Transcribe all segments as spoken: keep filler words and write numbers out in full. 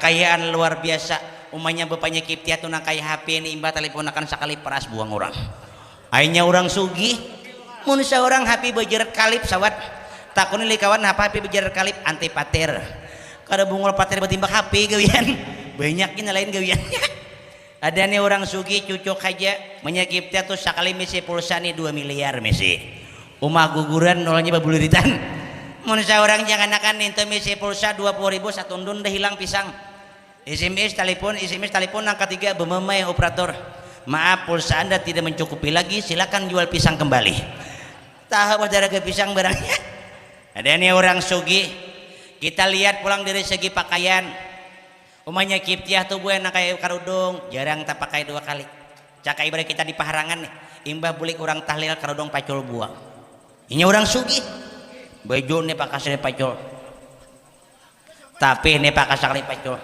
Kayaan luar biasa. Umanya bapanya Kiptiah tu nang kaya H P ni, imbah talipunakan sakali paras buang urang. Ainya urang sugih. Mun saurang H P bajarat kalip sawat. Takuni lih kawan, napa H P bajarat kalip? Anti patir. Kada bungul patir batimbak H P gawian. Banyak gin lain gawiannya. Ada nih urang sugih cucuk haja. Manya Kiptiah tu sakali misi pulsa nih dua miliar misi. Uma guguran nolnya babuliritan. Mun saurang janganakan nintu misi pulsa dua puluh ribu satundun dah hilang pisang. S M S talipun, S M S talipun nang katiga bememai operator. Maaf, pulsa Anda tidak mencukupi lagi, silakan jual pisang kembali. Tahu dah harga pisang barangnya. Ada nih urang sugih. Kita lihat pulang dari segi pakaian. Umanya Kiptiah tu buhan nang kaya karudung, jarang tapakai dua kali. Caka ibarat kita di paharangan nih, imbah bulik urang tahlil karudung pacul buang. Inya urang sugih. Baju nih pakas nih pacul. Tapi nih pakas sakali pacul.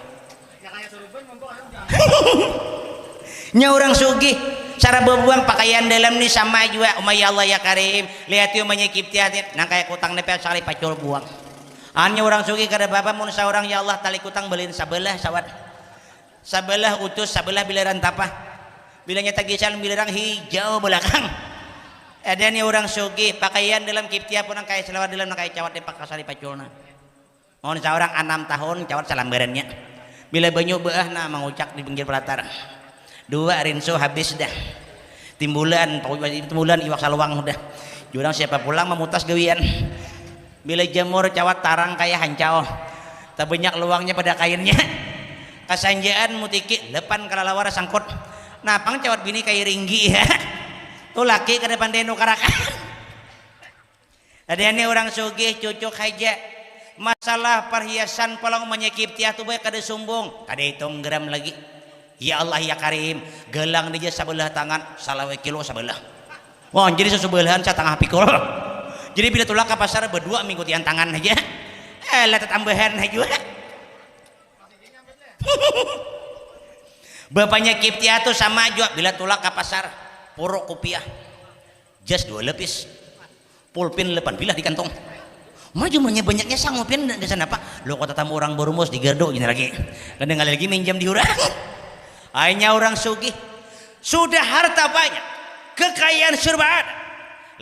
Nya urang sugih. Cara babuang pakaian dalam nih sama jua. Umaya Allah ya Karim. Lihati umanya Kiptiah nih, nang kaya kutang nih sakali pacul buang. Anya urang sugih kada bapa mun saurang, ya Allah, tali kutang baliin sabalah sawat. Sabalah utus, sabalah bilaran tapah. Bilanya tagisan bilirang hijau balakang. Ada nih urang sugih, pakaian dalam Kiptiah pun nang kaya selawar dalam nang kaya cawat di pakasari paculna. Mun saurang anam tahun cawat salambarannya. Bila banyu baah nah mangucak di pinggir pelatar. Dua rinso habis dah. Timbulan, pokoknya timbulan iwak saluang dah. Jurang siapa pulang mamutas gawian. Bila jamur cawat tarang kaya hancau. Tabanyak luangnya pada kainnya. Kasanjaan mutiki lepan kalalawar sangkut. Napang cawat bini kaya ringgi ya. Tu laki kada pandai nukarakan. Ada ni urang sugih cucuk haja. Masalah parhiasan pulang umanya Kiptiah tu bae kada sumbung, kada hitung gram lagi. Ya Allah ya Karim, galang dija sabalah tangan, salawai kilo sabalah. Wah, jadi sesubalahan satangah pikul. Jadi bila tulak ka pasar badua mingkutian tangan haja. Alah tatambahan haja. Bapanya Kiptiah tu sama jua bila tulak ka pasar, puruk kupiah, jas dua lapis, pulpin lapan bilah di kantong. Maju manya banyaknya sangu pian gasan apa? Lo kok tatamu urang barumus di gardu gini lagi. Kada ngalih lagi minjam di urang. Ainya urang sugih. Sudah harta banyak, kekayaan serba ada.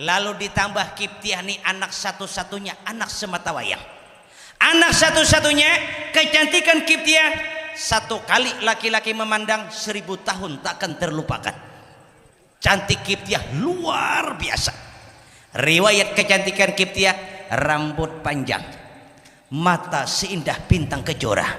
Lalu ditambah Kiptiah ni anak satu-satunya, anak semata wayang. Anak satu-satunya, kecantikan Kiptiah satu kali laki-laki memandang seribu tahun takkan terlupakan. Cantik Kiptiah luar biasa. Riwayat kecantikan Kiptiah, rambut panjang, mata seindah bintang kejora,